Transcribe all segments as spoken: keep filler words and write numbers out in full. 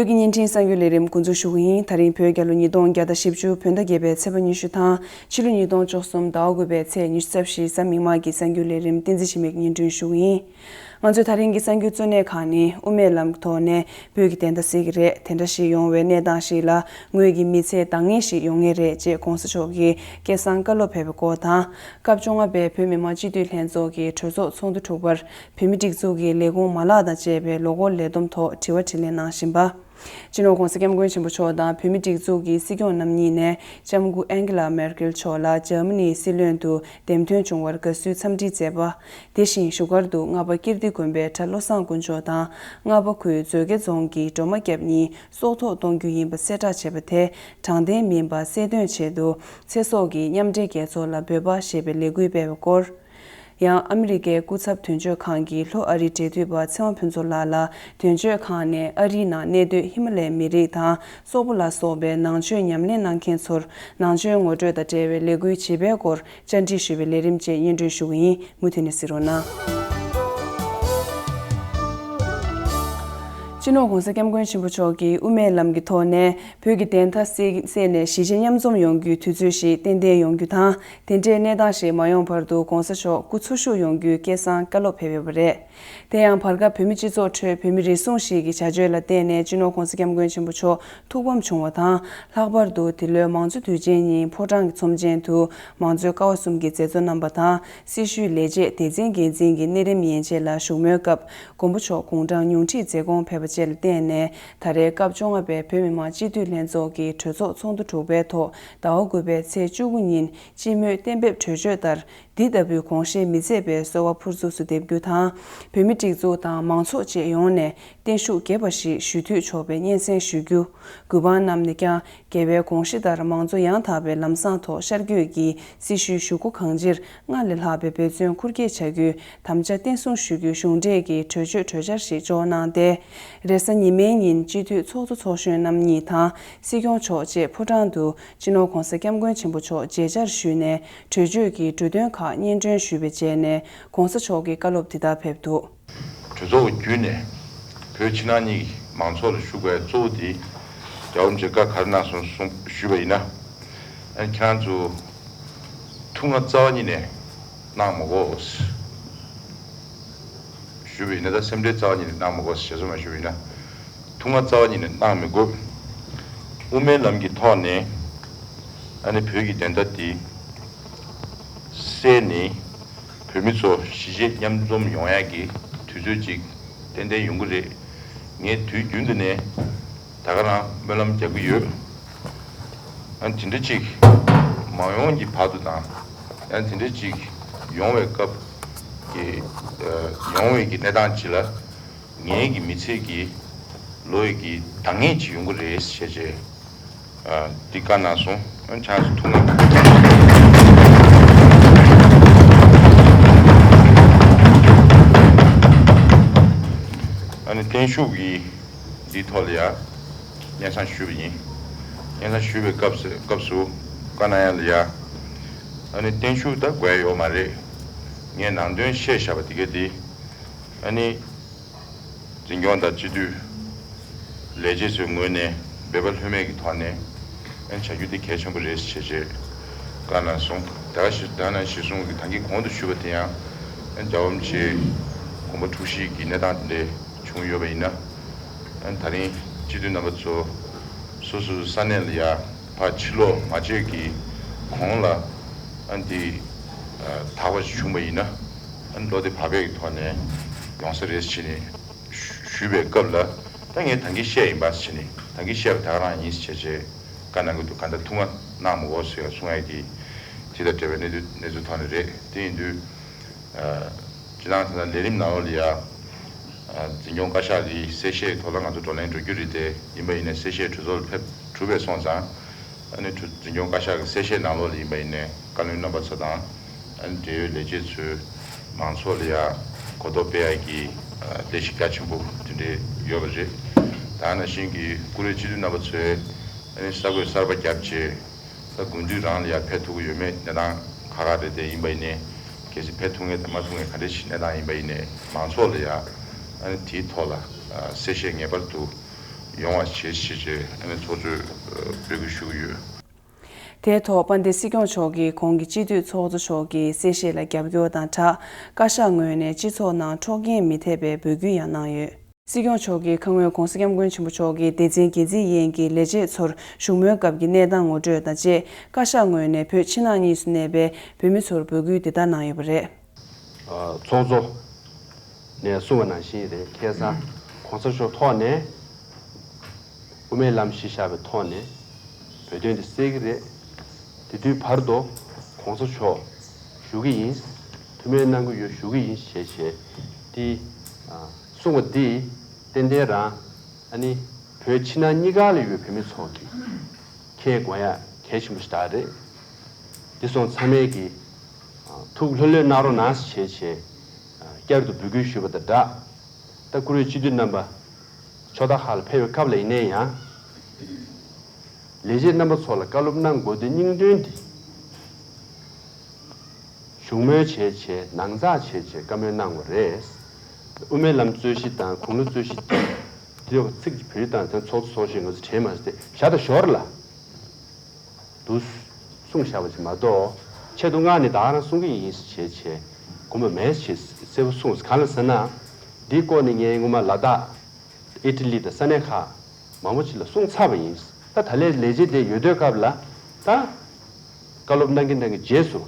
བརྙན་འཕྲིན་གསར་འགྱུར་ལས་རིམ་འགོ་འཛུགས་ཞུ་གི་ཡིན། ད་རིང་བོད་རྒྱལ་ལོ་ཉིས་སྟོང་བརྒྱ་དང་བཞི་བཅུ་བོད་ཟླ་བརྒྱད་པའི་ཚེས་པ་ཉི་ཤུ་དང་ཕྱི་ལོ་ཉིས་སྟོང་བཅུ་གསུམ་ཟླ་བ་དགུ་པའི་ཚེས་ཉི་ཤུ་རྩ་བཞི་གཟའ་མིག་དམར་གྱི་གསར་འགྱུར་ལས་རིམ་བསྟན་འཛིན་འཆི་མེད་སྙན་སྒྲོན་ཞུ་གི་ཡིན། ང་ཚོའི་ད་རིང་གི་གསར་འགྱུར་གཙོ་གནད་ཁག་ནི། དབུ་མའི་ལམ་གྱི་ཐོག་ནས་བོད་ཀྱི་བདེན་མཐའ་གསལ་གྱི་རེད། དེ་འདྲ་ཞིག་ཡོང་བའི་གནས་སྟངས་ཤིག་ལ་ངོས་ཀྱི་མི་ཚེ་འདང་ངེས་ཤིག་ཡོང་ངེས་རེད་ཅེས་གོང་ས་མཆོག་གིས་སྐལ་བཟང་བཀའ་སློབ་ཕེབས་པའི་སྐོར་དང་། སྐབས་བཅོ་ལྔ་པའི་བོད་མི་མང་སྤྱི་འཐུས་ལྷན་ཚོགས་ཀྱི་གྲོས་ཚོགས་ཚོགས་འདུ་དྲུག་པར་བོད་མིའི་སྒྲིག་འཛུགས་ཀྱི་ལས་ཁུངས་མ་ལག་དང་བཅས་པའི་ལོ་འཁོར་ལས་བསྡོམས་ཐོག་དྲི་བ་དྲིས་ལན་གནང་བཞིན་པ། སྤྱི་ནོར་༧གོང་ས་༧སྐྱབས་མགོན་ཆེན་པོ་མཆོག་དང་བོད་མིའི་སྒྲིག་འཛུགས་ཀྱི་སྲིད་སྐྱོང་རྣམ་གཉིས་ནས་ལྕམ་སྐུ་ཨན་ཀེ་ལ་མེར་ཀེལ་མཆོག་ལ་འཇར་མ་ནིའི་སྲིད་བློན་དུ་འདེམས་ཐོན་བྱུང་བར་དགའ་བསུའི་འཚམས་འདྲི་མཛད་པ། དེ་བཞིན་བཞུགས་སྒར་དུ་ལྔ་པ་ཀིརྟི་དགོན་པའི་གྲྭ་བློ་བཟང་དཀོན་མཆོག་དང་ལྔ་པ་ཁུལ་མཛོད་དགེ་རྫོང་གི་སྒྲོལ་མ་སྐྱབས་གཉིས་སྲོག་ཐོག་གཏོང་རྒྱུ་ཡིན་པ་གསལ་བསྒྲགས་བྱས་པ་དེ་དྲང་བདེན་མིན་པ་གསལ་སྟོན་ཆེད་དུ་ཚེ་སྲོག་གི་མཉམ་འབྲེལ་རྒྱལ་ཚོགས་ལ་འབོད་པ་ཞེས་པའི་ལས་འགུལ་སྤེལ་བའི་སྐོར། ཡང་ཨ་མི་རི་ཀའི་སྐུ་ཚབ་དོན་གཅོད་ཁང་གི་ལྷོ་ཨ་རིའི་འབྲེལ་མཐུད་པ་ཚེ་དབང་ཕུན་ཚོགས་ལགས་ལ་དོན་གཅོད་ཁང་ནས་ཨ་རིའི་ནང་གནས་སྡོད་ཧི་མ་ལའི་མི་རིགས་དང་སོག་པོ་ལ་སོགས་པའི་ནང་ཆོས་ཉམས་ལེན་གནང་མཁན་ཚོར་ནང་ཆོས་ངོ་སྤྲོད་དང་འབྲེལ་བའི་ལས་འགུལ་བྱིས་པའི་སྐོར་བཅར་འདྲི་ཞུས་པའི་ལས་རིམ་བཅས་སྙན་སྒྲོན་ཞུ་གི་ཡིན། མུ་མཐུད་ནས་གཟིགས་རོགས་གནང་། སྤྱི་ནོར་༧གོང་ས་༧སྐྱབས་མགོན་ཆེན་པོ་མཆོག་གིས་དབུ་མའི་ལམ་གྱི་ཐོག་ནས་བོད་ཀྱི་བདེན་མཐའ་གསལ་གསལ་ནས་གཞིས་བྱེས་མཉམ་འཛོམས་ཡོང་རྒྱུའི་དུས་ཚོད་ཞིག་ཏན་ཏན་ཡོང་རྒྱུ་དང་། དེ་འདྲའི་གནས་སྟངས་ཤིག་མ་ཡོང་བར་དུ་༧གོང་ས་མཆོག་སྐུ་འཚོ་བཞུགས་ཡོང་རྒྱུའི་སྐལ་བཟང་བཀའ་སློབ་ཕེབས་ཡོད་པ་རེད། དེ་ཡང་བར་སྐབས་བོད་མི་སྤྱི་ཚོགས་ཁྲོད་བོད་མི་རེ་ཟུང་ཞིག་གི་བྱ་སྤྱོད་ལ་བརྟེན་ནས་སྤྱི་ནོར་༧གོང་ས་༧སྐྱབས་མགོན་ཆེན་པོ་མཆོག་ཐུགས་ཕམ་བྱུང་བ་དང་། ལྷག་པར་དུ་འདི་ལོའི་མང་གཙོ་དུས་ཆེན་ཉིན་ཕོ་བྲང་གི་ཚོམས་ཆེན་དུ་མང་གཙོའི་ཀ་བ་གསུམ་གྱི་མཛད་གཙོ་རྣམ་པ་དང་། སྲི་ཞུའི་ལས་བྱེད་སྡེ་ཚན་འགན་འཛིན་གྱི་གནས་རིམ་ཡན་ཆད་ལ་བཞུགས་མོལ་སྐབས། མགོན་པོ་མཆོག་དགུང་གྲངས་ཉུང་འཕྲིས་མཛད་དགོངས་ཕེབས་པ་བཅས་ལ་བརྟེན་ནས། ད་རེས་སྐབས་བཅོ་ལྔ་པའི་བོད་མི་མང་སྤྱི་འཐུས་ལྷན་ཚོགས་ཀྱི་གྲོས་ཚོགས་ཚོགས་འདུ་དྲུག་པའི་ཐོག་ཟླ་བ་དགུ་པའི་ཚེས་བཅུ་དགུ་ཉིན་སྤྱི་མོས་གཏན་འབེབས་གྲོས་ཆོད་ལྟར། འདི་ལྟ་བུའི་དགོངས་བཞེས་མི་མཛད་པའི་གསོལ་བ་ཕུར་ཚུགས་སུ་འདེབས་རྒྱུ་དང་། བོད་མི་སྒྲིག་འཛུགས་དང་མང་ཚོགས་བཅས་ཡོངས་ནས་བརྟན་བཞུགས་རྒྱས་པ་ཞིག་ཞུ་འདོད་ཆོག་པའི་སྙན་སེང་ཞུ་རྒྱུ། གུས་འབངས་རྣམས་ནས་ཀྱང་། རྒྱལ་བའི་དགོངས་གཞི་ལྟར་མང་གཙོ་ཡང་དག་པའི་ལམ་བཟང་ཐོག་ཤར་བསྐྱོད་ཀྱིས་སྲི་ཞུའི་ཞུ་སྒོ་གང་ཅིར་སྔར་ལས་ལྷག་པའི་འབད་བརྩོན་ཁུར་སྐྱེད་བྱ་རྒྱུའི་དམ་བཅའ་བརྟན་སྲུང་ཞུ་རྒྱུའི་གཞུང་འབྲེལ་གྱི་གྲོས་ཆོད་གྲོས་འཆར་ཞིག་འཇོག་གནང་སྟེ། རེས་གཟའ་ཉི་མའི་ཉིན་སྤྱི་འཐུས་ཚོགས་གཙོ་ཚོགས་གཞོན་རྣམ་གཉིས་དང་སྲིད་སྐྱོང་མཆོག་བཅས་ཕོ་བྲང་དུ་སྤྱི་ནོར་༧གོང་ས་༧སྐྱབས་མགོན་ཆེན་པོ་མཆོག་མཇལ་བཅར་ཞུས་ནས་གྲོས་ཆོད་ཀྱི་འབྲུ་དོན་ཁག་སྙན་སྒྲོན་ཞུས་པའི་རྗེས་ནས་༧གོང་ས་མཆོག་གི་བཀའ་སློབ་འདི་ལྟར་ཕེབས་འདུག། གྲོས་ཚོགས་བརྒྱུད་ནས་བོད་ཕྱི་ནང་གཉིས་ཀྱི་མང་ཚོགས་ལ་ཞུ་དགོས་གཙོ་བོ་དེ། རྒྱལ་བ་རིན་པོ་ཆེས་བཀའ་ག་རེ་གནང་སོང་གསུངས་ཞུས་པ་ཡིན་ན། ཨ་ནི་ཁྱེད་རང་ཚོ་ཐུགས་མངའ་རྩ་བ་ཉིད་ནས་གནང་མ་དགོས་ཞུས་པ་ཡིན་ན། ད་སེམས་ཁྲལ་རྩ་བ་ཉིད་ནས་གནང་མ་དགོས་ཞེས་གསུངས་པ་ཞུས་པ་ཡིན་ན། ཐུགས་མངའ་རྩ་བ་ཉིད་ནས་གནང་མི་དགོས། དབུ་མའི་ལམ་གྱི་ཐོག་ནས་ཨ་ནི་བོད་ཀྱི་བདེན་མཐའ་འདི་གསལ་ནས། བོད་མི་ཚོ་གཞིས་བྱེས་མཉམ་འཛོམས་ཡོང་ཡག་གི་དུས་ཚོད་ཅིག་ཏན་ཏན་ཡོང་གི་རེད། ངས་དུས་རྒྱུན་དུ་ནས་ད་ག་རང་སྨོན་ལམ་རྒྱག་གི་ཡོད། ཨ་དེ་འདྲ་ཅིག་མ་ཡོང་གི་བར་དུ་དང་། ཡང་དེ་འདྲ་ཅིག་ཡོང་བའི་སྐབས་ཀྱི་ཡོང་བའི་གི་གནས་སྟངས་ཅིག་ལ་ངའི་གི་མི་ཚེ་གི་ལོ་ཡི་གི་འདང་ངེས་ཅིག་ཡོང་གི་རེད་ཞེས་བྱས། ཨ་འདི་བཀའ་གནང་སོང་། ཨ་ཆང་སུ་འཐུང་ང་། ཨ་ནི་བརྟན་བཞུགས་ཀྱི་འདིའི་ཐོག་ལ་ཡ་སྙན་སེང་ཞུས་པ་ཡིན། སྙན་སེང་ཞུས་པའི་སྐབས་སུ་སྐབས་སུ་བཀའ་གནང་ཡ་ལ་ཡ། ཨ་ནི་བརྟན་བཞུགས་ད་དགོས་ཡ་ཡོད་མ་རེད། ངས་ནང་དོན་བཤད་བཞག་པ་དེ་ག་དེ། ཨ་ནི། འཛིན་སྐྱོང་དང་སྤྱི་འཐུས་ལས་བྱེད་ཚོའི་ངོས་ནས་འབད་པ་ལྷོད་མེད་ཀྱི་ཐོག་ནས་ཨ་ནི་བྱ་རྒྱུ་དེ་གལ་ཆེན་པོ་རེད་ཞེས་བྱས་བཀའ་གནང་སོང་། ད་ག་ཞིག་ད་ནང་གཞིར་བཟུང་གི་ད་གིན་གོང་དུ་ཞུས་པ་དེ་ཡང་ཨ་ནི་རྒྱལ་བ་རིན་པོ་ཆེའི་དགོངས་པ་འཁྲུགས་གཞིག་གི་གནས་སྟངས་དེ་འདྲ་བྱུང་ཡོད་པ་ཡིན་ན། ཨ་ནི་ད་རིང་སྤྱི་འཐུས་རྣམ་པ་ཚོ་སོ་སོའི་ས་གནས་ལ་ཡ་ཕར་ཕྱིར་ལོག་མ་བྱས་ཀྱི་གོང་ལ་ཨ་ནི་དེ་དག་པ་ཞིག་བྱུང་པ་ཡིན་ན། ཨ་ནི་བློ་བདེ་བག་ཕེབས་ཀྱི་ཐོག་ནས་ཡོང་ས་རེད་ཟེར་ནས་ཞུ་ཞུས་པའི་སྐབས་ལ། ད་ངས་ད་གིན་བཤད་ཡིན་པ་ཟེར་ནས། ད་གིན་བཤད་པ་ད་ག་རང་ཡིན་ཟེར་བྱས་བཀའ་གནང་གི་འདུག། གང་ལྟར་ཐུགས་མངའ་གནང་མ་དགོས་ཟེར་གསུང་ཡ་གི་དེ་དང་འབྲེལ་བའི་གནས་ཚུལ་གནས་ཚུལ་ཐོག་ནས་རེད། དེ་ཡིན་དུས། ཨ་སྤྱིར་བཏང་ད་ལྟ་ལས་རིམ་ནང་ལོགས་ལ་ཡ། ཨ་འཛིན་སྐྱོང་བཀའ་ཤག་གི་གསལ་བཤད་ཐོག་ལ་ང་ཚོ་བགྲོ་གླེང་འགྲོ་རྒྱུ་རེད། དེ་ཡིན་པ་ཡིན་ནའི་གསལ་བཤད་གྲོས་ཚོགས་ལ་ཕེབས་གྲུབ་པས་སོང་ཙང་། ཨ་ནི་གྲོས་འཛིན་སྐྱོང་བཀའ་ཤག་གི་གསལ་བཤད་ནང་ལོགས་ལ་ཡིན་པ་ཡིན་ནའི་བཀའ་བློན་རྣམ་པ་ཚོ་དང་། ཨ་ནི་འབྲེལ་ཡོད་ལས་བྱེད་ཚོས་མང་ཚོགས་ལ་ཡ་གོ་རྟོགས་སྤེལ་ཡག་གི་ཨ་ལས་གཞི་རྒྱ་ཆེན་པོ་དེ་འདྲ་ཡོད་པ་རེད། ད་ནང་བཞིན་གྱི་བཀུར་འོས་སྤྱི་འཐུས་རྣམ་པ་ཚོས་ཨ་ནི་གསར་འགོད་གསར་པ་བརྒྱབ་བྱས། ད་དགུན་དུས་རང་ལ་ཡ་ཕེབས་ཐུབ་ཀྱི་ཡོད་མེད་གནས་སྟངས་ཁག་ཁག་རེད། དེ་ཡིན་པ་ཡིན་ནའི་གལ་སྲིད་ཕེབས་ཐུབ་མཁན་དང་མ་ཐུབ་མཁན་ག་འདྲ་ཞིག་གནས་སྟངས་ཡིན་པ་ཡིན་ནའི་མང་ཚོགས་ལ་ཡ་ཨ་ནི་དེའི་ཐོག་ལ་ཨ་གསལ་བཤད་ངེས་པར་དུ་ ཡོང་བ་བྱེད་ཞེས་བྱས་ཨ་ནི་ཚོགས་གཙོས་འབོད་སྐུལ་ཞུ་གི་ཡོད། དེའི་ཐོག་དཔལ་ལྡན་སྲིད་སྐྱོང་མཆོག་གིས་གོང་གི་སྤྱི་འཐུས་ཚོགས་གཙོ་མཆོག་གི་གསལ་བཤད་ལ་རྒྱབ་སྐྱོར་དང་སྦྲགས། བཀའ་ཤག་ངོས་ནས་སྤྱི་ཚོགས་ནང་འཕྲོག་རྐྱེན་མི་ཐེབས་པའི་འབོད་སྐུལ་ཡང་གནང་ཡོད། སྲིད་སྐྱོང་མཆོག་གིས་ཁ་སྔོན་༸གོང་ས་༸སྐྱབས་མགོན་ཆེན་པོ་མཆོག་གིས་སྡེ་ཚན་སྒེར་འཛིན་ཡན་གྱི་ལས་བྱེད་ཚོར་བཞུགས་མོལ་སྐབས་ཀྱི་གནས་སྟངས་ངོ་སྤྲོད་དང་བཅས། བཀའ་ཤག་ངོས་ནས་བོད་ཕྱི་ནང་གཉིས་སུ་གནས་པའི་བོད་མི་ཚོར་འབོད་སྐུལ་འདི་ལྟར་གནང་ཡོད་པ་རེད། ཚོགས་གཙོ་ནས་གསུངས་པ་ནང་བཞིན་རེད། ཁ་སང་༸གོང་ས་མཆོག་ཐོག་ནས་དབུ་མའི་ལམ་གཞི་བཞག་པའི་ཐོག་ནས་བོད་དོན་དེ་སེལ་གྱི་རེད། དེ་དུས་བར་དུ་༸གོང་ས་མཆོག་བཞུགས་ཀྱི་ཡིན། ཐུགས་སྨོན་གནང་གི་ཡོད། བཞུགས་ཀྱི་ཡིན་ཞེས་བྱས་དེ་གསུངས་པ་འདི་ཏན་ཏན་རང་ཨ་ནི་བོད་ཕྱི་ནང་གཉིས་ཀ་ལ་ཡོད་བོད་མི་ཚོ་གི་ཁས་དགོངས་ཡ་གལ་ཆེན་པོ་ཞིག་རེད། དེ་སོང་ཚང་མས་ཀྱི་ཐུགས་ལྷོད་ལྷོད་གནང་རོགས་གནང་ཞེས་བྱས་བསྐྱར་དུ་འབོད་སྐུལ་ཞུས་པ་དང་སྦྲགས། ད་བཀུར་འོས་སྤྱི་འཐུས་རྣམ་པ་ཕྱོགས་མཐའ་ཁག་ལ་ཕེབས་པའི་སྐབས་ལ་ཡིན་ན་ཡང་ལས་བྱེད་རྣམ་པ་ཚོ་ལ་བཀའ་སློབ་གནང་དགོས་དོན་སྙིང་དོན་འདི་བཞུགས་མོལ་བྱས་བྱས་ནང་ཚགས་བྱས་བྱས་བཀའ་མོལ་གནང་དགོས་རེད། དབུ་མའི་ལམ་རྩོད་གཞི་དང་དགུང་ལོ་རྩོད་གཞི་དེ་ཚིག་གི་བོད་རིགས་དང་དེ་ཚོགས་གཙོ་ཚོགས་གཞོན་ང་ཚོ་གྲས་མ་ཟད་བཞག་དང་ཞོར་ལ། འདུག་གསུངས་བཞག་པ་ཅིག་མ་གཏོགས་ཆེད་དུ་མངགས་ནས་ད་ག་རང་གསུང་གི་ཡིན་ཞེས་བྱས་དགོངས་པ་མེད་ཞེས་གསལ་པོ་གསུངས། གང་ལ་ཟེར་ན། འདིའི་སྐོར་ནས་ངས་སྔོན་མ་ལ་དྭགས་ཨི་ཊ་ལི་དང་ས་གནས་ཁག་མང་པོ་ཅིག་ལ་གསུངས་ཚར་བ་ཡིན། ད་ད་ལན་ལས་བྱེད་དེ་ཡོད་དུས་སྐབས་ལ་ད་བཀའ་སློབ་གནང་གིན་གནང་གིན་རྗེས་སུ་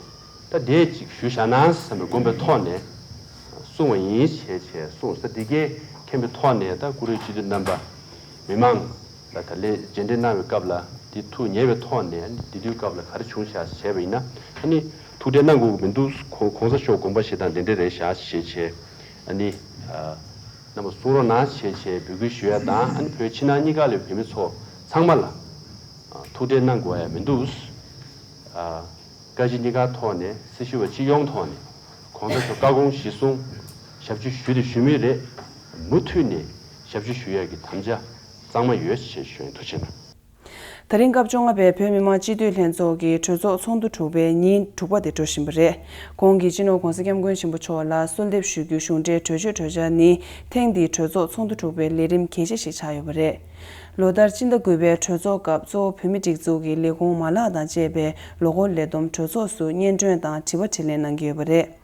ད་དེ་ཅིག་ཞུས་བཞག་ན་བསམ་པའི་དགོངས་པའི་ཐོག་ནས་གསུངས་པ་ཡིན་ཞེས་བྱས་གསུངས། ད་འདི་གའི་མཁྱེན་པའི་ཐོག་ནས་ད་བཀུར་འོས་སྤྱི་འཐུས་རྣམ་པ་མི་མང་ལ་ད་ལན་མཇལ་འཕྲད་གནང་བའི་སྐབས་ལ་འདི་ཐུགས་ཉེ་བའི་ཐོག་ནས་འདི་དུས་སྐབས་ལ་ག་རེ་བྱུང་བཞག་བྱས་པ་ཡིན་ན་ཨ་ནི་ཐུགས་ཁྲལ་གནང་དགོས་ཀྱི་མི་འདུག ༸གོང་ས་མཆོག་དགོངས་པ་བཞེས་སྟངས་འདི་འདྲ་རེད་བཞག་ཞེས་བྱས་ཨ་ནི་རྣམ་པ་གསུང་རོགས་གནང་ཞེས་བྱས་འབོད་སྐུལ་ཞུ་ཡ་དང་ཨ་ནི་བོད་ཕྱི་ནང་གཉིས་ཀ་ལ་བོད་མི་ཚོ་ཚང་མ་ལ་ཐུགས་ཁྲལ་གནང་དགོས་ཡ་མི་འདུག་བཀའ་སྤྱི་གཉིས་ཀ་ཐོག་ནས་སྲི་ཞུ་བ་སྤྱི་ཡོངས་ཐོག་ནས་༸གོང་ས་མཆོག་བཀའ་དགོངས་གཞིར་བཟུང་ཞབས་ཕྱི་ཞུས་དང་ཞུ་མུས་རེད། མུ་མཐུད་ནས་ཞབས་ཕྱི་ཞུ་ཡག་གི་དམ་བཅའ་གཙང་མ་ཡོད་ཅེས་ཞུ་ཡིན། ཐུགས་རྗེ་གནང་། ད་རིང་སྐབས་བཅོ་ལྔ་པའི་བོད་མི་མང་སྤྱི་འཐུས་ལྷན་ཚོགས་ཀྱི་གྲོས་ཚོགས་ཚོགས་འདུ་དྲུག་པའི་ཉིན་དྲུག་པ་དེ་འགྲོ་བཞིན་པ་རེད། གོང་གི་སྤྱི་ནོར་༸གོང་ས་༸སྐྱབས་མགོན་ཆེན་པོ་མཆོག་ལ་གསོལ་འདེབས་ཞུ་རྒྱུའི་གཞུང་འབྲེལ་གྲོས་ཆོད་གྲོས་འཆར་ནི་ཐེངས་འདིའི་གྲོས་ཚོགས་ཚོགས་འདུ་དྲུག་པའི་ལས་རིམ་གལ་ཆེ་ཞིག་ཆགས་ཡོད་པ་རེད། ལོ་ལྟར་སྤྱི་ཟླ་དགུ་པའི་གྲོས་ཚོགས་སྐབས་གཙོ་བོ་བོད་མིའི་སྒྲིག་འཛུགས་ཀྱི་ལས་ཁུངས་མ་ལག་དང་བཅས་པའི་ལོ་འཁོར་ལས་བསྡོམས་གྲོས་ཚོགས་སུ་སྙན་སྒྲོན་དང་དྲི་བ་དྲིས་ལན་གནང་གི་ཡོད་པ་རེད།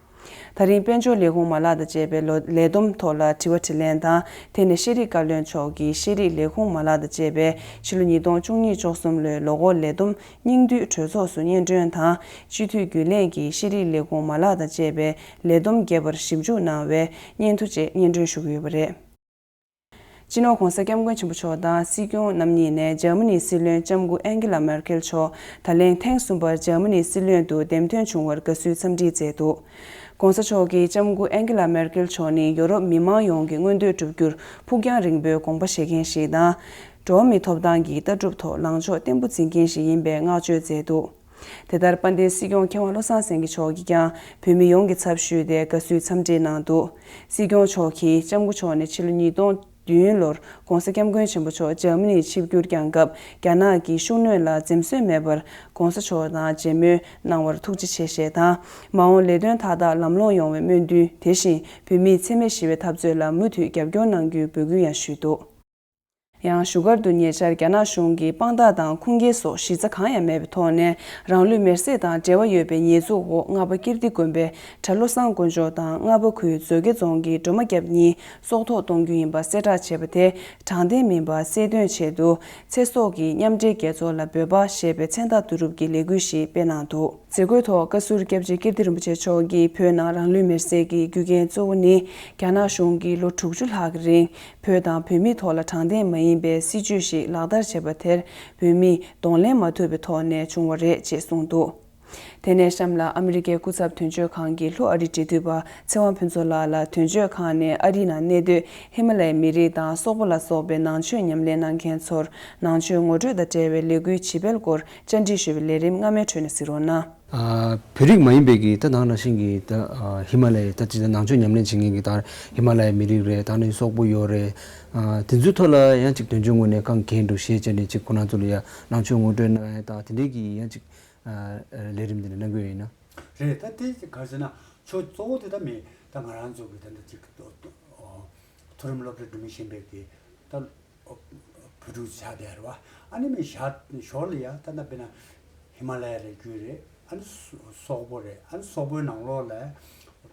ད་རིང་དཔལ་འབྱོར་ལས་ཁུངས་མ་ལག་དང་བཅས་པའི་ལོ་ལས་བསྡོམས་ཐོག་ལ་དྲི་བ་དྲིས་ལན་དང་། དེ་ནས་ཤེས་རིག་བཀའ་བློན་མཆོག་གིས་ཤེས་རིག་ལས་ཁུངས་མ་ལག་དང་བཅས་པའི་ཕྱི་ལོ་ཉིས་སྟོང་བཅུ་གཉིས་བཅུ་གསུམ་ལོའི་ལོ་འཁོར་ལས་བསྡོམས་སྙིང་བསྡུས་གྲོས་ཚོགས་སུ་སྙན་སྒྲོན་དང་། སྤྱི་འཐུས་རྒྱུན་ལས་ཀྱིས་ཤེས་རིག་ལས་ཁུངས་མ་ལག་དང་བཅས་པའི་ལས་བསྡོམས་རྒྱས་པར་ཞིབ་འཇུག་གནང་བའི་སྙན་ཐོ་བཅས་སྙན་སྒྲོན་ཞུ་གི་ཡོད་པ་རེད། སྤྱི་ནོར་༸གོང་ས་༸སྐྱབས་མགོན་ཆེན་པོ་མཆོག་དང་སྲིད་སྐྱོང་རྣམ་གཉིས་ནས་འཇར་མ་ནིའི་སྲིད་བློན་ལྕམ་སྐུ་ཨན་ཀེ་ལ་མེར་ཀེལ་མཆོག་ད་ལན་ཐེངས་གསུམ་པར་འཇར་མ་ནིའི་སྲིད་བློན་དུ་འདེམས་ཐོན་བྱུང་བར་དགའ་བསུའི་འཚམས་འདྲི་མཛད་འདུག ༸གོང་ས་མཆོག་གིས་ལྕམ་སྐུ་ཨན་ཀེ་ལ་མེར་ཀེལ་མཆོག་ནི་ཡོ་རོབ་མི་མང་ཡོངས་ཀྱི་མངོན་འདོད་བསྒྲུབ་རྒྱུར་ཕུགས་རྒྱང་རིང་པོའི་དགོངས་པ་བཞེས་མཁན་ཞིག་དང་། འགྲོ་བ་མིའི་ཐོབ་ཐང་གི་ལྟ་གྲུབ་ཐོག་ལངས་ཕྱོགས་བརྟན་པོ་འཛིན་མཁན་ཞིག་ཡིན་པའི་བསྔགས་བརྗོད་མཛད་འདུག་དེ་ལྟར་དཔལ་ལྡན་སྲིད་སྐྱོང་མཁས་དབང་བློ་བཟང་སེང་གེ་མཆོག་གིས་ཀྱང་བོད་མི་ཡོངས་ཀྱི་ཚབ་ཞུས་ཏེ་དགའ་བསུའི་འཚམས་འདྲི་གནང་འདུག་སྲིད་སྐྱོང་མཆོག་གིས་ལྕམ་སྐུ་མཆོག་ནས་ཕྱི་ལོ་ཉིས་སྟོང་བདུན་ལོར་༸གོང་ས་༸སྐྱབས་མགོན་ཆེན་པོ་མཆོག་འཇར་མ་ནིར་ཆིབས་བསྒྱུར་བསྐྱངས་སྐབས་རྒྱ་ནག་གི་ཤུགས་སྣོན་ལ་འཛེམ་ཟོན་མེད་པར་༸གོང་ས་མཆོག་དང་མཇལ་མོལ་གནང་བར་ཐུགས་རྗེ་ཆེ་ཞེས་དང་། མ་འོངས་ལས་དོན་མཐའ་དག་ལམ་ལྷོང་ཡོང་བའི་སྨོན་འདུན། དེ་བཞིན་བོད་མིའི་འཚེ་མེད་ཞི་བའི་འཐབ་རྩོད་ལ་མུ་མཐུད་རྒྱབ་སྐྱོར་གནང་རྒྱུའི་འབོད་སྐུལ་ཡང་ཞུས་འདུག་ཡང་བཞུགས་སྒར་དུ་ཉེ་ཆར་རྒྱ་ནག་གཞུང་གིས་དཔང་རྟགས་དང་ཁུངས་སྐྱེལ་སོགས་གཞི་རྩ་གང་ཡང་མེད་པའི་ཐོག་ནས་རང་ལུས་མེར་སྲེག་དང་འབྲེལ་བ་ཡོད་པའི་ཉེས་འཛུགས་འོག་རྔ་པ་ཀིརྟི་དགོན་པའི་གྲྭ་བློ་བཟང་དཀོན་མཆོག་དང་རྔ་པ་ཁུལ་མཛོད་དགེ་རྫོང་གི་སྒྲོལ་མ་སྐྱབས་གཉིས་སྲོག་ཐོག་གཏོང་རྒྱུ་ཡིན་པ་གསལ་བསྒྲགས་བྱས་པ་དེ་དྲང་བདེན་མིན་པ་གསལ་སྟོན་ཆེད་དུ་ཚེ་སྲོག་གི་མཉམ་འབྲེལ་རྒྱལ་ཚོགས་ལ་འབོད་པ་ཞེས་པའི་མཚན་རྟགས་བསྡུ་རུབ་ཀྱི་ལས་འགུལ་ཞིག་སྤེལ་གནང་འདུག་མཛད་སྒོའི་ཐོག་བཀའ་ཟུར་སྐྱབས་རྗེ་ཀིརྟི་རིན་པོ་ཆེ་མཆོག་གིས་བོད་ནང་རང་ལུས་མེར་སྲེག་གི་རྒྱུ་རྐྱེན་གཙོ་བོ་ནི་རྒྱ་ནག་གཞུང་གིས་ལོ་དྲུག་ཅུ་ལྷག་གི་རིང་བོད་དང་བོད་མིའི་ཐོག་ལ་དྲང་བདེན་མ་ཡིན་པའི་སྲིད་བྱུས་ཤིག་ལག་བསྟར་བྱས་པ་དེར་བོད་མིས་གདོང་ལེན་མ་ཐུབ་པའི་ཐོག་ནས་བྱུང་བ་རེད་ཅེས་གསུངས་འདུག་དེ་ནས་གཤམ་ལ་ཨ་མི་རི་ཀའི་སྐུ་ཚབ་དོན་གཅོད་ཁང་གི་ལྷོ་ཨ་རིའི་འབྲེལ་མཐུད་པ་ཚེ་དབང་ཕུན་ཚོགས་ལགས་ལ་དོན་གཅོད་ཁང་ནས་ཨ་རིའི་ནང་གནས་སྡོད་ཧི་མ་ལ་ཡའི་མི་རིགས་དང་སོག་པོ་ལ་སོགས་པའི་ནང་ཆོས་ཉམས་ལེན་གནང་མཁན་ཚོར་ནང་ཆོས་ངོ་སྤྲོད་དང་འབྲེལ་བའི་ལས་འགུལ་ཇི་སྤེལ་སྐོར་བཅར་འདྲི་ཞུས་པའི་ལས་རིམ་སྔ་མའི་ཁྲོད་ནས་གཟིགས་རོགས་གནང་། ཨ། བོད་རིགས་མ་ཡིན་པའི་གི་ད་ནང་ན་ཤིང་གི་ད་ཨ་ཧི་མ་ལ་ཡའི་ད་ཅི་ད་ནང་ཆོས་ཉམས་ལེན་བྱེད་མཁན་གི་ད་ཧི་མ་ལ་ཡའི་མི་རིགས་རེད། ད་ནི་སོག་པོ་ཡོད་རེད། ཨ། དེ་ཚོའི་ཐོག་ལ་ཡང་ཅིག་དོན་གཅོད་ངོས་ནས་གང་གལ་འགྲོ་ཤེས་བྱས་ནས་ཅིག་ཁོ་རང་ཚོ་ལ་ཡ་ནང་ཆོས་ངོ་སྤྲོད་གནང་ཡ་ད་དེ་འདྲའི་གི་ཡང་ཅིག་ཨ་ལས་རིམ་འདི་འདྲ་གནང་གི་ཡོད་ཡིན་ན། རེད། ད་དེ་ག་རེ་ཟེར་ན་ཆོས་གཙོ་བོ་དེ་ད་མེད། ད་ང་རང་ཚོ་གི་ད་འདི་ཅིག་མཐོ་རིམ་སློབ་གྲྭ་འགྲིམ་བཞིན་པའི་གི་ད། བོད་ བུ་ཕྲུག་ཆགས་བསྡད་རེད་བ། ཨ་ནི་མི་ཞག་ཞོར་ལ་ཡ་ད་ལྟ་དཔེར་ན་ཧི་མ་ལ་ཡ་རེད་རྒྱུད་རེད། ཨ་ནི་སོ- སོག་པོ་རེད། ཨ་ནི་སོག་པོའི་ནང་ལོགས་ལ་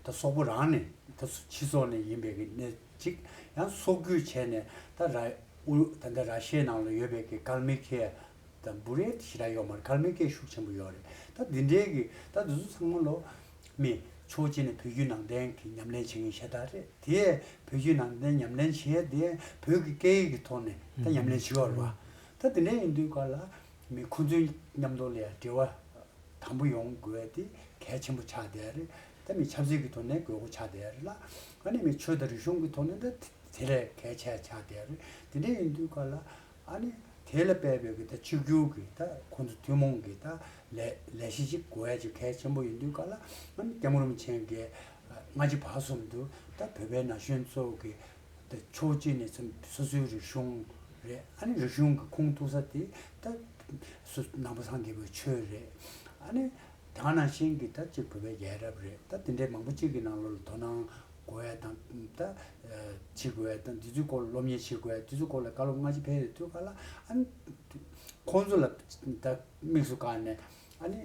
ད་སོག་པོ་རང་ནས་ད་སྤྱི་ཚོགས་ནས་ཡིན་པའི་གི་གནས་གཅིག་ཡང་སོག་རྒྱུད་བྱས་ནས་ད་ར་ཨུ་ད་ལྟ་ར་ཤི་ཡའི་ནང་ལ་ཡོད་པའི་གི་ཀལ་མི་ཀེ་དང་བུ་རེ་ཞེ་དྲག་ཡོད་མ་རེད། ཀལ་མི་ཀེ་ཤུགས་ཆེན་པོ་ཡོད་རེད། ད་འདི་འདྲའི་གི་ད་འདི་ཚོ་ཚང་མ་ལོ་མི་ཕྱོགས་གཅིག་ནས་བོད་བརྒྱུད་ནང་བསྟན་གི་ཉམས་ལེན་བྱེད་མཁན་ཤ་སྟག་རེད། དེས་བོད་བརྒྱུད་ནང་བསྟན་ཉམས་ལེན་བྱས་དེ་བོད་ཀྱི་སྐད་ཡིག་གི་ཐོག་ནས་ད་ཉམས་ལེན་བྱེད་ཡོད་རེད་བ། ད་དེ་འདྲ་ཡིན་དུས་ག་ལ་མི་ཁོང་ཚོའི་མཉམ་དུ་ལ་ཡ་འབྲེལ་བ་དམ་པོ་ཡོང་དགོས་དེ་གལ་ཆེན་པོ་ཆགས་བསྡད་རེད། ད་མི་ཆབ་སྲིད་ཀྱི་ཐོག་ནས་དགོས་མཁོ་ཆགས་བསྡད་རེད་ལ། ཨ་ནི་མི་ཆོས་དང་རིག་གཞུང་གི་ཐོག་ནས་ད་དེ་ལས་གལ་ཆེ་ཆགས་བསྡད་རེད། དེ་འདྲ་ཡིན་དུས་ག་ལ་ཨ་ནི་དེ་ལ་དཔག་པའི་གི་ད་གཅིག་གྱུར་གི་ད་ཁོང་ཚོ་ཐུན་མོང་གི་ད་ལས་ལས་གཞི་ཅིག་དགོས་ཡ་ཅིག་གལ་ཆེན་པོ་ཡིན་དུས་ག་ལ་ཨ་ནི་སྐྱབས་མགོན་རིན་པོ་ཆེ་གིས་སྔ་ཕྱི་བར་གསུམ་དུ་ད་བོད་པའི་ན་གཞོན་ཚོ་གི་ད་ཕྱོགས་གཅིག་ནས་ཚུར་སོ་སོའི་རིག་གཞུང་རེད། ཨ་ནི་རིག་གཞུང་གི་ཁུངས་གཏུགས་ས་དེ་ད་སུ་ནང་པ་སངས་རྒྱས་པའི་ཆོས་རེད། ཨ་ནི་དེ་ག་ནང་བཞིན་གྱི་ད་ཅིག་བོད་པའི་རྒྱལ་རབས་རེད། ད་དེ་འདྲའི་མང་པོ་གཅིག་གི་ནང་ལོགས་ལ་དོ་སྣང་དགོས་ཡ་དང་ད་བྱེད་དགོས་ཡ་དང་དེ་ཚོའི་སྐོར་སློབ་གཉེར་བྱེད་དགོས་ཡ་དེ་ཚོའི་སྐོར་ལ་བཀའ་སློབ་སྔ་ཕྱི་ཕེབས་ཡོད་དུས་ག་ལ་ཨ་ནི་ཁོང་ཚོ་ལ་ད་དམིགས་སུ་བཀར་ནས་ཨ་ནི་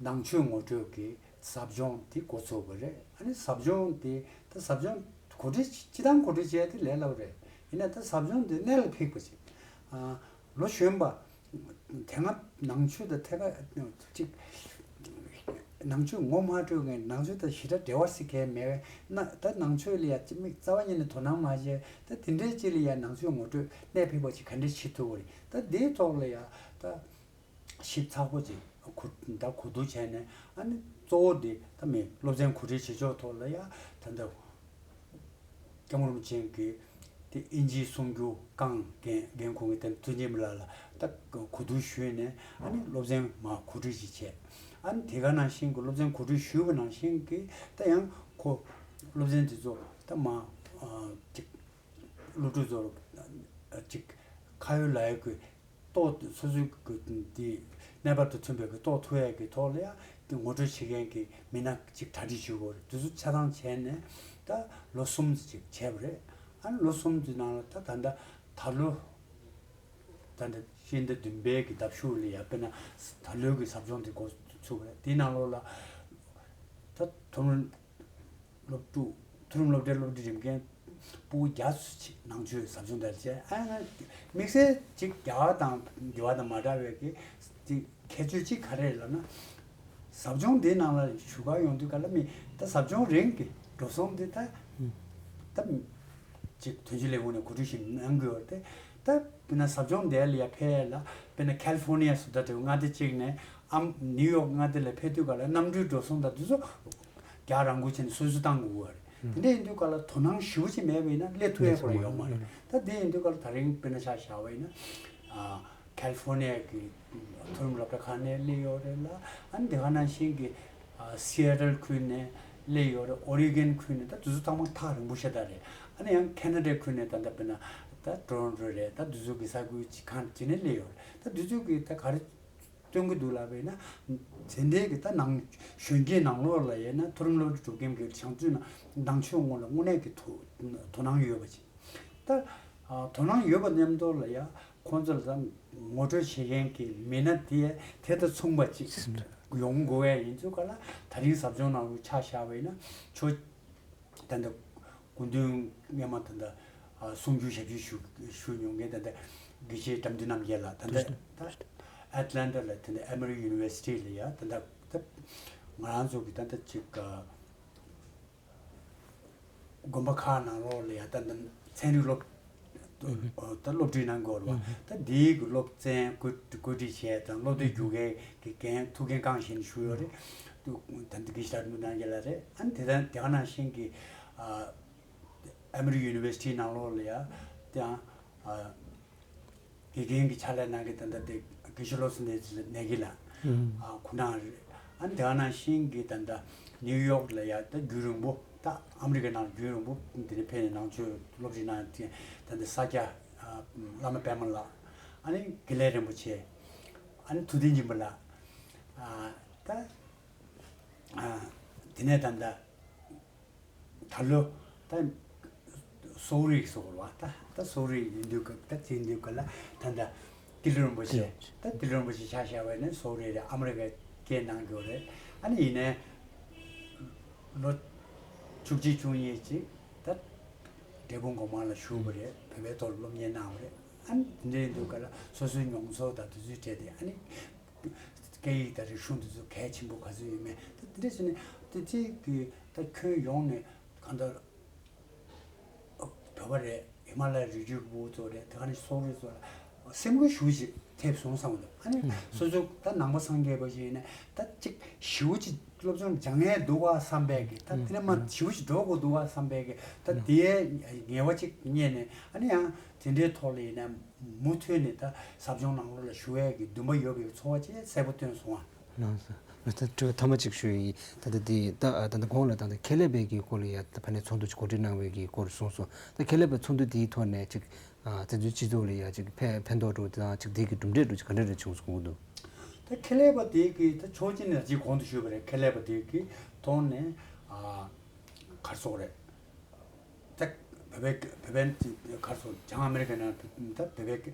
ནང་ཆོས་ངོ་སྤྲོད་ཀྱི་ཟབ་སྦྱོང་དེ་འགོ་ཚུགས་པ་རེད། ཨ་ནི་ཟབ་སྦྱོང་དེ་ད་ཟབ་སྦྱོང་གོ་སྒྲིག་སྤྱི་བཏང་གོ་སྒྲིག་བྱས་ཏེ་ལས་སླ་པོ་རེད། ཡིན་ན་ད་ཟབ་སྦྱོང་དེ་གནད་ལ་འཕིགས་པ་ཞིག་ཨ་ལོ་གཞོན་པ་དེ་སྔ་ནང་ཆོས་དང་ཐད་ཀ་ཅིག་ནང་ཆོས་ངོ་མ་འཕྲོད་མཁན་ནང་ཆོས་དང་ཞེ་དྲག་འབྲེལ་བ་ཞིག་གས་མེད་ན་ད་ནང་ཆོས་ལ་ཡ་ཅིག་མིག་རྩ་བ་ཉིད་ནས་དོ་སྣང་མ་བྱས་ད་དེ་འདྲའི་ཅིག་ལ་ཡ་ནང་ཆོས་ངོ་སྤྲོད་གནད་འཕིགས་པ་ཅིག་ག་འདྲས་བྱེད་ཐུབ་པ་རེད། ད་དེའི་ཐོག་ལ་ཡ་ད། ཞིབ་ཚགས་པོ་ཅིག་གོ་ད་གོ་བསྡུར་བྱས་ནས་ཨ་ནི་གཙོ་བོ་དེ་ད་མི་སློབ་ཚན་གོ་སྒྲིག་བྱེད་ཕྱོགས་ཐོག་ལ་ཡ་ད་ལྟ་སྐྱབས་མགོན་རིན་པོ་ཆེ་གིས་དེ་དབྱིན་ཇིའི་གསུང་སྒྱུར་རྐང་འགན་འགན་འཁུར་མཁན་དེ་ཐུབ་བསྟན་ལགས་ལ་ད་གོ་བསྡུར་ཞུས་ནས་ཨ་ནི་སློབ་ཚན་མར་གོ་སྒྲིག་ཅིག་བྱས། ཨ་ནི་དེ་ག་ནང་བཞིན་གྱི་སློབ་ཚན་གོ་སྒྲིག་ཞུས་པ་ནང་བཞིན་གྱི་ད་ཡང་ཁོ་སློབ་ཚན་དེ་ཚོ་ད་མར་ཅིག་སློབ་ཕྲུག་ཚོར་ཅིག་ཁ་ཡོད་ལག་ཡོད་ཀྱི་རྟོགས་སོ་སོའི་གི་འདི་གནས་བབ་དང་མཐུན་པའི་གི་རྟོགས་ཐུབ་ཡས་ཀྱི་ཐོག་ལ་ཡང་དེ་ངོ་སྤྲོད་བྱེད་མཁན་གྱི་མི་སྣ་ཅིག་གྲ་སྒྲིག་བྱེད་དགོས་རེད། དེ་ཚོ་ཆ་ཚང་བྱས་ནས་ད་ལོ་གསུམ་ཅིག་བྱས་པ་རེད། ཨ་ནི་ལོ་གསུམ་གྱི་ནང་ལ་ད་ད་ལྟ་ད་ལོ་ད་ལྟ་ཕྱི་ཟླ་བདུན་པའི་གི་ཟླ་མཇུག་ལ་ཡ་དཔེར་ན་ད་ལོའི་གི་ཟབ་སྦྱོང་དེ་འགོ་ཚུགས་པ་རེད། དེའི་ནང་ལོགས་ལ་ད་ཐོག་མར་སློབ་ཕྲུག་མཐོ་རིམ་སློབ་གྲྭའི་སློབ་ཁྲིད་རིམ་མཁན་ཕྲུ་གུ་བརྒྱ་ཙམ་ཅིག་ནང་ཆོས་ཟབ་སྦྱོང་དེར་བྱས། ཨ་ཡང་དམིགས་བསལ་ཅིག་རྒྱ་གར་དང་འགྲོ་བ་དང་མ་འདྲ་བའི་གི་དེ་ཁྱད་ཆོས་ཅིག་ག་རེ་རེད་ལབ་ན། ཟབ་སྦྱོང་འདིའི་ནང་ལ་བཞུགས་གར་ཡོང་དུས་ག་ལ་མི་ད་ཟབ་སྦྱོང་རིང་གི་འགྲོ་སོང་འདི་ད་ད་ཅིག་དོན་གཅོད་ལས་ཁུངས་ནས་གོ་སྒྲིག་ཞིག་གནང་དགོས་པ་རེད། ད་དཔེར་ན་ཟབ་སྦྱོང་དེ་ལ་ཡ་ཕེབས་ཡ་ལ་དཔེར་ན་ཁལ་ལི་ཧྥོར་ནི་ཡ་སུ་ད་དེ་མངའ་སྡེ་གཅིག་ནས་ཨམ་ནིའུ་ཡོག་མངའ་སྡེ་ལ་ཕེབས་དུས་ག་ལ་གནམ་གྲུའི་འགྲོ་སོང་དང་དེ་ཚོ་རྒྱ་རང་འཁུར་བྱས་ནས་སོ་སོས་བཏང་དགོས་པ་རེད། དེ་འདྲ་ཡིན་དུས་ག་ལ་དོ་སྣང་ཞེ་པོ་ཅིག་མེད་པ་ཡིན་ན་སླེབས་ཐུབ་ཡ་ཁོ་རང་ཡོད་མ་རེད། ད་དེ་ཡིན་དུས་ག་ལ་ད་རིང་དཔེར་ན་ཆ་བཞག་པ་ཡིན་ན་ཨ་ཁལ་ལི་ཧྥོར་ནི་ཡ་གི་མཐོ་རིམ་སློབ་གྲྭ་ཁག་ནས་སླེབས་ཡོད་རེད་ལ། ཨ་ནི་དེ་ག་ནང་བཞིན་གྱི་ཨ་སི་ཨེ་ཊལ་ཁུལ་ནས་སླེབས་ཡོད་རེད། ཨོ་རི་གན་ཁུལ་ནས། ད་དེ་ཚོ་ཚང་མ་ཐག་རིང་པོ་ཤ་སྟག་རེད། ཨ་ནི་ཡང་ཁེ་ན་ཌའི་ཁུལ་ནས་ད་ལྟ་དཔེར་ན་ད་ཊོ་རོན་ཊོ་རེད། ད་དེ་ཚོ་གི་ས་ཁུལ་གང་ཅི་ནས་སླེབས་ཡོད་རེད། ད་དེ་ཚོ་གི་ད་ག་རེ་སྟོན་གྱི་འདུག་ལབ་པ་ཡིན་ན། དེ་འདྲའི་གི་ད་ནང་གཞོན་སྐྱེས་ནང་ལོགས་ལ་ཡིན་ན་མཐོ་རིམ་སློབ་གྲྭ་འགྲོ་མཁན་གྱི་བྱང་ཚུལ་ནང་ནང་ཆོས་སྔོན་ལ་དངོས་གནས་ཀྱི་དོ་དོ་སྣང་ཡོད་པ་ཅིག་ད་ཨ་དོ་སྣང་ཡོད་པ་མཉམ་དུ་ལ་ཡ་ཁོང་ཚོ་ལ་ད་ངོ་སྤྲོད་བྱེད་མཁན་གྱི་མི་སྣ་དེ་དེ་དང་མཚུངས་པ་ཅིག་ཡོང་དགོས་ཡ་ཡིན་ཚུལ་ག་ལ། ད་རིང་ཟབ་སྦྱོང་ནང་ལ་ཆ་བཞག་པ་ཡིན་ན་ཁྱོད་ད་ལྟ་སྐུ་མདུན་སྔས་མ་ད་ལྟ་ཨ་གསུང་སྒྱུར་ཞབས་ཕྱི་ཞུ་ཞུ་མྱོང་མཁན་ད་ལྟ་དགེ་བཤེས་དགྲ་འདུལ་རྣམ་རྒྱལ་ལགས། ད་ལྟ་ད་ཨེ་ཊ་ལན་ཊ་ལ་ད་ལྟ་ཨེ་མོ་རི་ཡུ་ནི་ཝར་སི་ཊི་ལ་ཡ་ད་ལྟ་ད་ང་རང་ཚོ་གི་ད་ལྟ་ཅིག་ཨ་དགོན་པ་ཁག་ནང་ལོགས་ལ་ཡ་ད་ལྟ་ཚན་རིག་སློབ་ད་སློབ་ཁྲིད་གནང་དགོས་རེད་བ། ད་འདིའི་གི་སློབ་ཚན་བཀོད་བཀོད་སྒྲིག་བྱས་དང་སློབ་དེབ་སྒྱུར་མཁན་གྱི་འགན་ཐུགས་འགན་རྐང་བཞེས་ནས་བཞུགས་ཡོད་རེད། ད་ལྟ་དགེ་བཤེས་དགྲ་འདུལ་རྣམ་རྒྱལ་ལགས་རེད། ཨ་ནི་དེ་ལྟར་དེ་ག་ནང་བཞིན་གྱི་ཨ་ཨེ་མོ་རི་ཡུ་ནི་ཝར་སི་ཊི་ནང་ལོགས་ལ་ཡ་དེའང་ཨ་དགེ་རྒན་གྱི་ཕྱག་ལས་གནང་མཁན་ད་ལྟ་དེ་དགེ་བཤེས་བློ་བཟང་ནེ་ནེ་གི་ལགས་ཨ་ཁོ་རང་རེད། ཨ་ནི་དེ་ག་ནང་བཞིན་གྱི་ད་ལྟ་ནིའུ་ཡོག་ལ་ཡ་ད་རྒྱུན་རིང་པོ་ད་ཨ་མི་རི་ཀའི་ནང་ལ་རྒྱུན་རིང་པོ་འདི་ནས་ཕེབས་ནས་ནང་ཆོས་སློབ་ཁྲིད་གནང་མཁན་ད་ལྟ་ས་སྐྱ་ཨ་བླ་མ་པདྨ་ལགས། ཨ་ནི་དགེ་ལེགས་རིན་པོ་ཆེ། ཨ་ནི་ཐུབ་བསྟན་སྦྱིན་པ་ལགས། ཨ་ད་ཨ་དེ་ནས་ད་ལྟ་ད་ལོ་ད་ སོག་རིགས་སོགས་ལ་ད་ད་སོག་རིགས་ཡིན་དུས་ཀ་ད་དེ་ཡིན་དུས་ཀ་ལ་ད་ད་ཏི་ལི་རིན་པོ་ཆེ་ད་ཏི་ལི་རིན་པོ་ཆེ་ཆ་བཞག་པ་ནི་སོག་རིགས་རེད། ཨ་མི་རི་ཀ་སྐད་གནང་རྒྱུ་རེད། ཨ་ནི་ཡིན་ནའི་ལོ་བཅུ་གཅིག་བཅུ་གཉིས་ཅིག་ད་འབྲས་སྤུངས་སྒོ་མང་ལ་བཞུགས་པ་རེད། བོད་པའི་ཐོག་ལ་སློབ་གཉེར་གནང་བ་རེད། ཨ་ནི་དེ་འདྲ་ཡིན་དུས་ཀ་ལ་སོ་སོའི་མྱོང་ཚོར་དང་དེ་ཚོའི་གྲས་དེ་ཨ་ནི་སྐད་ཡིག་དང་རིག་གཞུང་དེ་ཚོ་གལ་ཆེན་པོ་ག་ཚོད་ཡོད་མེད་ད་དེ་འདྲ་བྱས་ནས་དེ་ཚེ་གི་ད་ཁྱོན་ཡོངས་ནས་གང་ལྟར་བོད་པ་རེད། ཧི་མ་ལ་ཡའི་རི་རྒྱུད་ཀྱི་བུ་ཚོ་རེད། དེ་ག་ནས་སོག་རིགས་ཚོ་ལ་སེམས་ཁུར་ཞེ་པོ་ཅིག་ཐེབས་སོང་བསམ་གི་འདུག་ཨ་ནི་སོ་སོ་ད་ནང་པ་སངས་རྒྱས་པ་ཞིག་ཡིན་ན་ད་ཅིག་ཞེ་པོ་ཅིག་སློབ་སྦྱོང་སྦྱང་ཡས་འདུག་ག་བསམ་པའི་གི་ད་དེ་ནས་མ་ཞེ་པོ་ཅིག་འགྲོ་དགོས་འདུག་ག་བསམ་པའི་གི་ད་དེའི་ངལ་བ་ཅིག་རྙེད་ནས་ཨ་ནི་ཡང་དེ་འདྲའི་ཐོག་ལ་ཡིན་ན་མུ་མཐུད་ནས་ད་ཟབ་སྦྱོང་ནང་ལོགས་ལ་ཞུགས་ཡས་ཀྱི་འདུན་པ་ཡོད་པའི་ཚོར་བ་ཅིག་གསལ་པོ་བཏོན་སོང་ཨ། ལགས་སོ། ད་དྲི་བ་ཐ་མ་གཅིག་ཞུ་ཡི། ད་ལྟ་འདི་ད་ད་ལྟ་གོང་ལ་ད་ལྟ་ཁེ་ལས་པའི་གི་སྐོར་ལ་ཡ་ད་ཕ་ནས་ཚོགས་འདུ་གོ་སྒྲིག་གནང་བའི་གི་སྐོར་གསུངས་སོང་། ད་ཁེ་ལས་པའི་ཚོགས་འདུ་དེའི་ཐོག་ནས་ཅིག་ཨ་བཙན་བྱོལ་སྤྱི་ཚོགས་ལ་ཡ་ཅིག་ཕན་ཕན་ཐོགས་འགྲོ་དང་ཅིག་དེ་གི་གྲུབ་འབྲས་འགྲོ་ཅིག་ག་འདྲ་རེ་བྱུང་སོང་གི་འདུག་ད་ཁེ་ལས་པ་དེ་གི་ད་ཕྱོགས་གཅིག་ནས་ཅིག་གོང་དུ་ཞུས་པ་རེད། ཁེ་ལས་པ་དེ་གི་ཐོག་ནས་ཨ་གར་སོག་རེད། ད་བོད་པའི་བོད་པའི་གར་སོག་བྱང་ཨ་མེ་རི་ཀ་ནང་ད་བོད་པའི་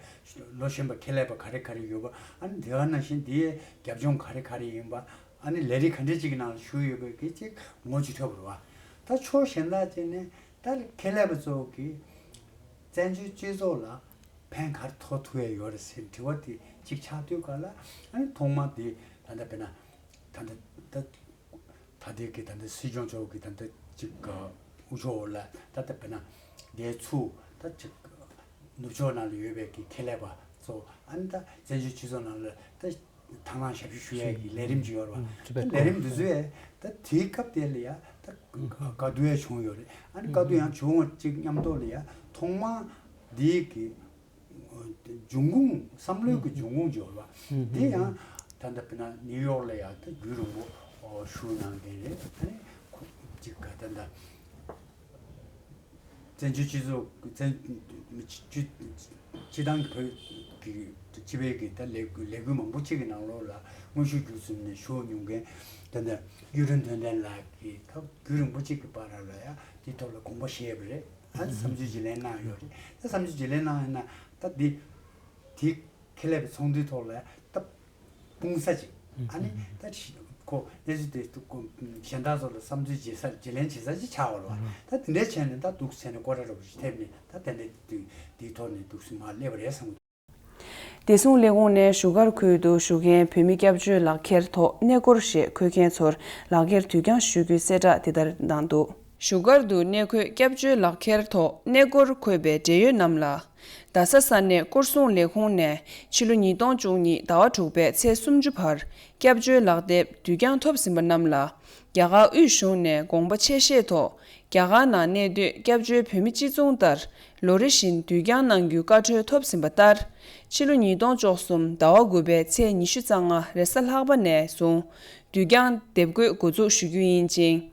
ལོ་གཞོན་པ་ཁེ་ལས་པ་ག་རེ་ག་རེ་ཡོད་པ། ཨ་ནི་དེ་ག་ནང་བཞིན་དེའི་རྒྱབ་ལྗོངས་ག་རེ་ག་རེ་ཡིན་པ། ཨ་ནི་ལས་རིགས་ག་འདྲས་ཅིག་གི་ནང་ལ་ཞུགས་ཡོད་པའི་གི་ཅིག་ངོ་ཅིག་ཐོབ་རེད་བ། ད་ཕྱོགས་གཞན་དག་ཅིག་ནས་ད་ཁེ་ལས་པ་ཚོ་གི་བཙན་བྱོལ་སྤྱི་ཚོགས་ལ་ཕན་ག་རེ་ཐོགས་ཐུབ་ཡ་ཡོད་རེད་ཟེར་དྲི་བ་དེ་ཅིག་ཆགས་དུས་ག་ལ། ཨ་ནི་ཐོག་མ་དེ་ད་ལྟ་དཔེར་ན་ད་ལྟ་ད། ད་ལྟའི་གི་ད་ལྟ་སྲིད་སྐྱོང་མཆོག་གི་ད་ལྟ་ཅིག་དབུ་ཕྱོགས་འོག་ལ་ད་ལྟ་དཔེར་ན་དེའི་ཚུར་ད་ཅིག་ནུབ་ཕྱོགས་ནང་ལ་ཡོད་པའི་གི་ཁེ་ལས་པ་ཚོ་ཨ་ནི་ད་བཙན་བྱོལ་སྤྱི་ཚོགས་ནང་ལ་ད་དང་བླངས་ཞབས་ཞུ་ཞུ་ཡས་ཀྱི་ལས་རིམ་ཅིག་ཡོད་རེད་བ། ད་ལས་རིམ་འདི་ཚོ་ཡས་ད་དེའི་སྐབས་དེ་ལ་ཡ་ད་དགའ་སྡུག་ཡ་བྱུང་ཡོད་རེད། ཨ་ནི་དགའ་སྡུག་ཡང་བྱུང་བ་ཅིག་མཉམ་དུ་ལ་ཡ་ཐོག་མ་འདིའི་གི་འབྱུང་ཁུངས་བསམ་བློའི་གི་འབྱུང་ཁུངས་ཅིག་ཡོད་རེད་བ། དེ་ཡང་ད་ལྟ་དཔེར་ན་ནིའུ་ཡོག་ལ་ཡང་ད་རྒྱུན་རིང་པོ་བཞུགས་གནང་མཁན་རེད། ཨ་ནི་ཁོ་ཅིག་ག་ད་ལྟ་བཙན་བྱོལ་སྤྱི་ཚོགས་བཙན་སྤྱི་སྤྱི་བཏང་གི་བོད་ཀྱི་སྤྱི་པའི་གི་ད་ལས་འགུལ་ལས་འགུལ་མང་པོ་ཅིག་གི་ནང་ལོགས་ལ་དངོས་ཤུགས་བརྒྱུད་གསུམ་ནས་ཞུགས་མྱོང་མཁན་ད་ལྟ་གཡུ་སྒྲོན་དོན་ལྡན་ལགས་ཀྱིས་ད་རྒྱུན་རིང་པོ་ཅིག་གི་བར་ལ་ཡང་དེའི་ཐོག་ལ་དགོངས་པ་བཞེས་པ་རེད། ཨ་ནི་བསམ་ཚུལ་བརྗེ་ལེན་གནང་ཡོད་རེད། ད་བསམ་ཚུལ་བརྗེ་ལེན་གནང་ཡོད་ན་ད་འདི་དེ་ཁེ་ལས་པའི་ཚོགས་འདུའི་ཐོག་ལ་ད་སྤུངས་ས་ཅིག་ཨ་ནི་ད་ཁོ་གནས་ཚུལ་དེ་གཞན་དག་ཚོ་ལ་བསམ་ཚུལ་བརྗེ་ས་བརྗེ་ལེན་བྱེད་ས་ཅིག་ཆགས་པ་རེད་བ། ད་དེ་འདྲའི་བྱས་ནས་ད་འདུག་བྱས་ནས་སྐོར་ར་ར་བ་ཞིག་ཐེབས་ནས་ད་དེ་འདྲའི་དུས་དེའི་ཐོག་ནས་འདུག་སེ་མར་སླེབས་པ་རེད་བསམ་གི་འདུག་བདེ་སྲུང་ལས་ཁུངས་ནས་བཞུགས་སྒར་ཁུལ་དུ་བཞུགས་མཁན་བོད་མི་སྐྱབས་བཅོལ་ལག་འཁྱེར་ཐོག་གནས་སྐོར་ཞེས་འཁོད་མཁན་ཚོར་ལག་འཁྱེར་དུས་འགྱངས་ཞུ་རྒྱུའི་གསལ་བསྒྲགས་འདི་ལྟར་གནང་འདུག་བཞུགས་སྒར་དུ་གནས་འཁོད་སྐྱབས་བཅོལ་ལག་འཁྱེར་ཐོག་གནས་སྐོར་འཁོད་པའི་འབྲེལ་ཡོད་རྣམས་ལ། རྡ་ས་ས་གནས་སྐོར་སྲུང་ལས་ཁུངས་ནས་ཕྱི་ལོ་ཉིས་སྟོང་བཅུ་གཉིས་ཟླ་བ་དྲུག་པའི་ཚེས་སུམ་ཅུ་བར་སྐྱབས་བཅོལ་ལག་དེབ་དུས་འགྱངས་ཐོབ་ཟིན་པ་རྣམས་ལ། རྒྱ་གར་དབུས་གཞུང་ནས་དགོངས་པ་ཆེ་བཞེས་ཐོག་རྒྱ་གར་ནང་གནས་སྡོད་སྐྱབས་བཅོལ་བོད་མི་སྤྱི་མཚུངས་ལྟར་ལོ་རེ་བཞིན་དུས་འགྱངས་གནང་རྒྱུའི་བཀའ་འཁྲོལ་ཐོབ་ཟིན་པ་ལྟར། ཕྱི་ལོ་ཉིས་སྟོང་བཅུ་གསུམ་ཟླ་བ་དགུ་པའི་ཚེས་ཉི་ཤུ་རྩ་ལྔ་རེས་གཟའ་ལྷག་པ་ནས་བཟུང་དུས་འགྱངས་དེབ་འགོད་འགོ་འཛུགས་ཞུ་རྒྱུ་ཡིན་ཅིང་།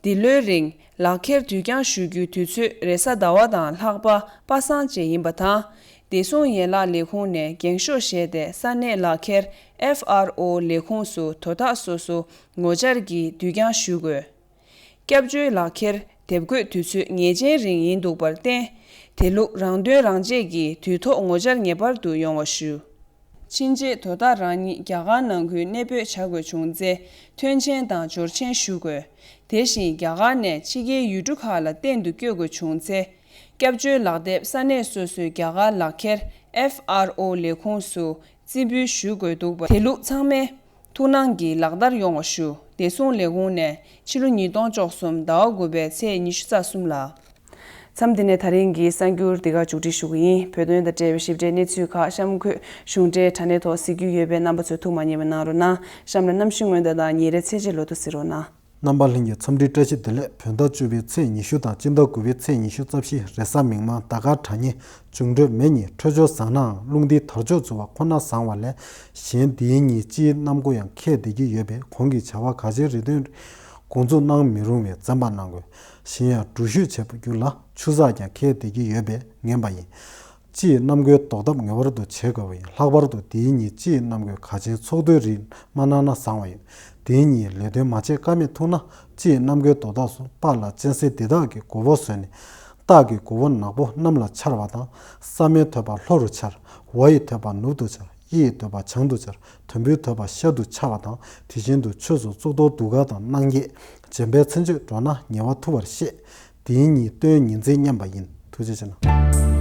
འདི་ལོའི་རིང་ལག་འཁྱེར་དུས་འགྱངས་ཞུ་རྒྱུའི་དུས་ཚོད་རེས་གཟའ་ཟླ་བ་དང་ལྷག་པ་པ་སངས་བཅས་ཡིན་པ་དང་། བདེ་སྲུང་ཡན་ལག་ལས་ཁུངས་ནས་འགེངས་ཤོག་བཞེས་ཏེ་ས་གནས་ལག་འཁྱེར་ཨེཕ་ཨར་ཨོ་ལས་ཁུངས་སུ་དོ་བདག་སོ་སོ་ངོ་བཅར་གྱིས་དུས་འགྱངས་ཞུ་དགོས། སྐྱབས་བཅོལ་ལག་འཁྱེར་དེབ་འགོད་དུས་ཚོད་ངེས་ཅན་རིང་ཡིན་འདུག་པར་བརྟེན། དེ་ལུགས་རང་དོན་རང་གཅེས་ཀྱིས་དུས་ཐོག་ངོ་བཅར་ངེས་པར་དུ་ཡོང་བ་ཞུ། ཕྱིན་ཆད་དོ་བདག་རང་ཉིད་རྒྱ་གར་ནང་ཁུལ་གནས་སྤོས་བྱ་དགོས་བྱུང་ཚེ་མཐུན་རྐྱེན་དང་འབྱོར་ཆེན་ཞུ་དགོས། དེ་བཞིན་རྒྱ་གར་ནས་ཕྱི་རྒྱལ་ཡུལ་གྲུ་ཁག་ལ་གཏན་དུ་བསྐྱོད་དགོས་བྱུང་ཚེ། སྐྱབས་བཅོལ་ལག་དེབ་ས་གནས་སོ་སོའི་རྒྱ་གར་ལག་འཁྱེར་ཨེཕ་ཨར་ཨོ་ལས་ཁུངས་སུ་རྩིས་འབུལ་ཞུ་དགོས་འདུག་པ། དེ་ལུགས་ཚང་མས་ཐུགས་སྣང་གིས་ལག་བསྟར་ཡོང་བ་ཞུ། བདེ་སྲུང་ལས་ཁུངས་ནས་ཕྱི་ལོ་ཉིས་སྟོང་བཅུ་གསུམ་ཟླ་བ་དགུ་པའི་ཚེས་ཉི་ཤུ་རྩ་གསུམ་ལ། མཚམས་འདི་ནས་ད་རིང་གི་གསར་འགྱུར་འདི་ག་མཇུག་སྒྲིལ་ཞུ་གི་ཡིན། བོད་དོན་དང་འབྲེལ་བའི་ཞིབ་ཕྲའི་གནས་ཚུལ་ཁག་གཤམ་འཁོད་གཞུང་འབྲེལ་དྲ་གནས་ཐོག་གཟིགས་རྒྱུ་ཡོད་པས་རྣམ་པ་ཚོས་ཐུགས་མ་མཉེས་པ་གནང་རོགས་གནང་། གཤམ་ལ་གནམ་གཤིས་སྔོན་བརྡ་དང་ཉིན་རེའི་ཚེས་བཅད་ལོ་ཐོ་གཟིགས་རོགས་གནང་། རྣམ་པ་ལྷན་རྒྱས་འཚམས་འདྲི་བཀྲ་ཤིས་བདེ་ལེགས། བོད་ཟླ་བཅུ་པའི་ཚེས་ཉི་ཤུ་དང་སྤྱི་ཟླ་དགུ་པའི་ཚེས་ཉི་ཤུ་རྩ་བཞི་རེས་གཟའ་མིག་དམར་ཟླ་སྐར་དྲ་བརྙན་འབྱུང་འཕྲོད་མེ་གཉིས་འཕྲོད་སྦྱོར་བཟང་ནའང་རླུང་རྟའི་དར་ལྕོག་འཛུལ་བ་ཁོ་ན་བཟང་བ་ལས་གཞན་དེའི་ཉིན་སྤྱིའི་གནམ་སྒོ་ཡང་ཁེལ་བསྡད་ཀྱི་ཡོད་པས་གོང་གི་བྱ་བ་ག་ཅིའི་རེ་འདུན་འགོ་འཛུགས་གནང་མི་རུང་བས་འཛེམ་པ་གནང་དགོས། གཞན་ཡང་འགྲུལ་བཞུད་བྱེད་པ་རྒྱུ་ལ་ཆུ་ཚགས་ཀྱང་ཁེལ་བསྡད་ཀྱི་ཡོད་པས་ངན་པ་ཡིན། སྤྱིའི་གནམ་སྒོའི་ལྡོག་ཐབས་ངེས་པར་དུ་བྱེད་དགོས་པ་ཡིན། ལྷག་པར་དུ་དེའི་ཉིན་སྤྱིའི་གནམ་སྒོའི་ག་ཆེན་ཚོགས་འདུའི་རིགས་མ་གནང་ན་བཟང་བ་ཡོད། དེའི་ཉིན་ལས་དོན་མ་བྱེད་ཀ་མེད་ཐུག་ན་སྤྱིའི་གནམ་སྒོའི་ལྡོག་ཐབས་སུ་པཱ་ལགས་གཅན་གཟན་འདི་དག་གི་མགོ་བོ་བཟོས་ནས་ སྟག་གི་མགོ་བོ་ནག་པོ་གནམ་ལ་འཕྱར་བ་དང་། ས་མའི་ཐོད་པ་ལྷོ་རུ་འཕྱར། ཝ་ཡི་ཐོད་པ་ནུབ་ཏུ་འཕྱར། ཨི་ཡི་ཐོད་པ་བྱང་དུ་འཕྱར། དུམ་བུའི་ཐོད་པ་ཤར་དུ་འཕྱར་བ་དང་། དེ་བཞིན་དུ་ཆོས་སུ་གཙུག་ཏོར་གདུགས་དཀར་དང་སྣང་བརྒྱད། འཇམ་དཔལ་མཚན་བརྗོད་འགྲོགས་ན་ཉེ་བར་ཐུབ་པར་ཤེས། འདིའི་གཉིས་སྟོན་ཉིན་མཚན་མཉམ་པ་ཡིན། ཐུགས་རྗེ་ཆེ་གནང་།